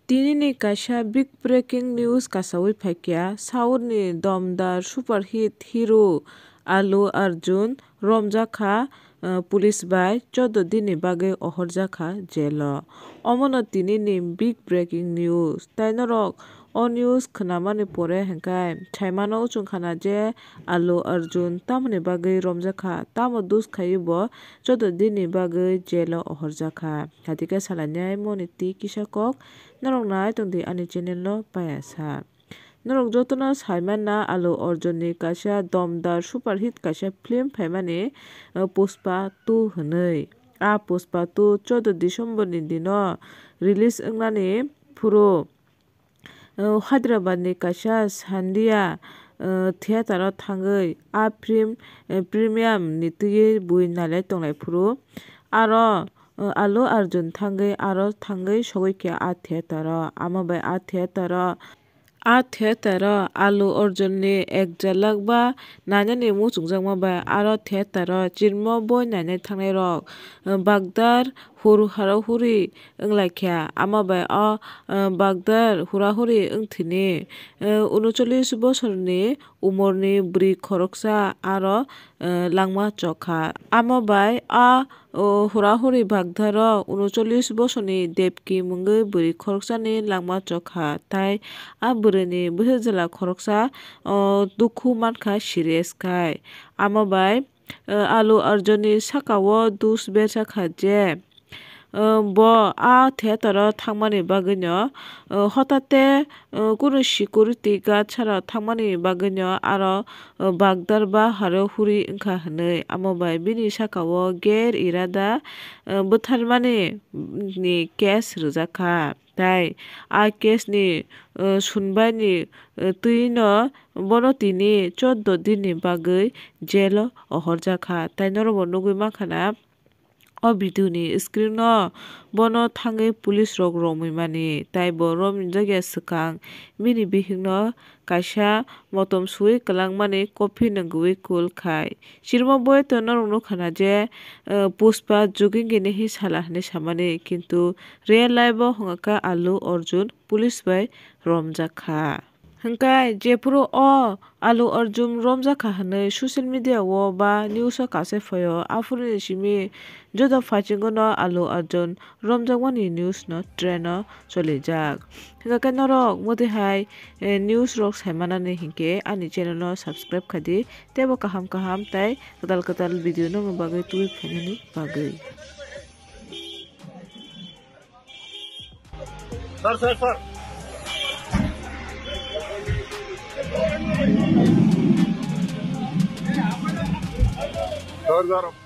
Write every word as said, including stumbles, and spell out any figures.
Tinini kaisa big breaking news kasawi phaikha, South ni domdar superhit hero Allu Arjun romjakha, eh, police bai choudo din ni bagwi ohorjakha jail o. Omono tinini big breaking news. Tai norok o news khwnamani pore hwnkhe saimano wngkha na je Allu Arjun tamoni bagwi romjakha, tamo dus khaiwi bo choudo din ni bagwi jail o ohorjakha. Hatikhe salainai moni twi kisa kok norok nai tongdi ani channel no payasa. Norok jotono saimanna Allu Arjun ni kaisa domdar superhit kaisa film phaimani, uh, Pushpa two hwnwi. A Pushpa two choudo December ni dino release wngnani phuru, uh, Hyderabad ni kaisa Sandia, uh, theater o thangwi a film, uh, premium ni twiwi bui nailai tonglai phuru aro, uh, Allu Arjun thangwi aro thangwi sogwi kha a theater o. Amo bai a theater o A theater o Allu Arjun ni ek jalak ba nainani muchungjakma bai aro theater o chirmo boi nainai thangnai rok, eh, bagdar hur hara huri wnglaikha. Amo bai o, eh, bagdar hura huri wngthini, eh, unuchollish bosorni umorni bwrwi khoroksa aro, eh, langma chokha. Amo bai a o hura huri bagdaro unuchollish bosorni Devki mungwi bwrwi khoroksani langma chokha, tai a bwrwini bwsajwla khoroksa, o, dukhu mankha serious khai. Amo bai, o, Allu Arjun ni sakao dus berjakha je, o, bo a theater o thangmani bagwino, o, hotate, o, kunu security guard sara thangmani bagwino aro, o, bagdar ba haro huri wngkha hwnwi. Amo bai bini sakao gair irada, o, bwtharmani ni case rwjakha. Tai a case ni, o, sunbai ni, o, twino bono tini choudo din ni bagwi jail o ohorjakha. Tai norokbo nugwi mankha na, o video ni screen o bono thangwi police rok romwi mani, tai bo romjak ya swkang bini bihik no kaisa motom suwi kwlangmani coffin wngwi kul khai. Chirmo boi to norok nukha na je, eh, Pushpa juging gini hi sala hinwi samani, kintu real life o hwnka khe Allu Arjun police bai romjak kha. Hwnkhe jephuru o Allu Arjun romjakha hwnwi social media o ba news o kase phaio, aphuruni simi joto phaichingo no Allu Arjun romjakmani news no trend o cholijak. Hwnkhe norok motwi hai, eh, news rok saimanani hinkhe ani channel no subscribe khaidi, teibo kaham kaham tai kwtal kwtal video nokni bagwi tubui phainani bagwi. Sir, sir, sir. Sir, sir.